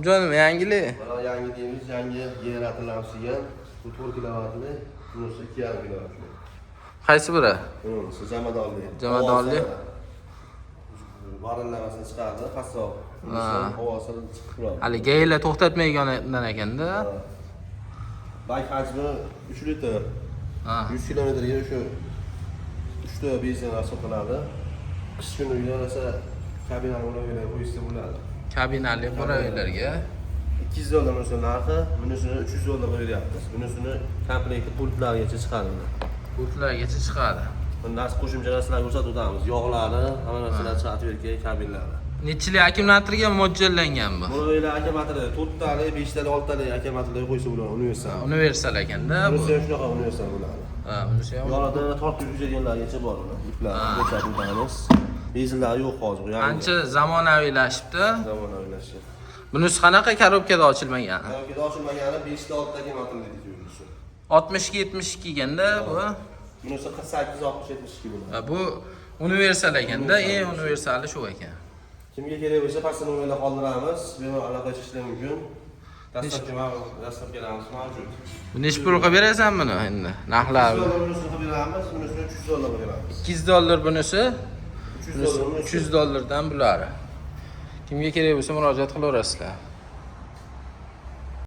Jonim, yangilik. Mana yangi deymiz, yangi generatorlarimiz kelgan. Bu 4 kilovatli, bunisi 2,5 kilovatli. Qaysi biri? Bunisi jamadonli. Jamadonli. Varillamasini chiqardi, qassob. Bunisi havosini chiqib turadi. Hali geyla to'xtatmaydiganidan ekanda. Bak hajmi 3 litr. 100 kilometrga o'sha 3 ta benzin sotiladi. Qish kuni uylar esa kabinani uraverib qo'ysa bo'ladi. Kabinali buraverlarga. 200 dollar bunisi narxi, bunisini 300 dollar beryapmiz. Bunisini komplekti pultlargacha chiqadi. Pultlargacha chiqadi. Bundan qo'shimcha narsalar ko'rsatib o'tamiz. Yog'lari, hamma narsalar chiqadi bu yerga, kabinlari. Nechilik akkumulyatorga mo'ljallangan bu? Buni akkumulyatori 4 talik, 5 talik, 6 talik akkumulyatorlar qo'ysa bo'ladi, universal. Universal ekanda bu. Bunisi ham shunaqa universal bo'ladi. Ha, bunisi ham. Yonida tortib yuradiganlargacha bor ular. Iplar ko'rsatib o'tamiz. Benzinlari yo'q hozir. Yangi. Ancha zamonaviylashibdi. Zamonaviylashdi. Bunisi qanaqa korobkada ochilmagan? Korobkada ochilmagani 5 ta 6 ta akkumulyator dedik bunisi. 60 ga 72 ekanda bu. Bunisi 48 60 72 bo'ladi. Ha, bu universal ekanda, eng universali shu ekan. Kimga kerak bo'lsa, pastda nomerlar qoldiramiz. Bemalol aloqa chiqishlar mumkin. Dastlabkilarimiz mavjud. Bu nechi pul qilib berasan buni endi? Narxlari. 100 dollar bunisini qilib beramiz, bunisini 300 dollar qilib beramiz. 200 dollar bunisi, 300 dollar bunisi. 300 dollardan bulari. Kimga kerak bo'lsa, murojaat qilaverasizlar.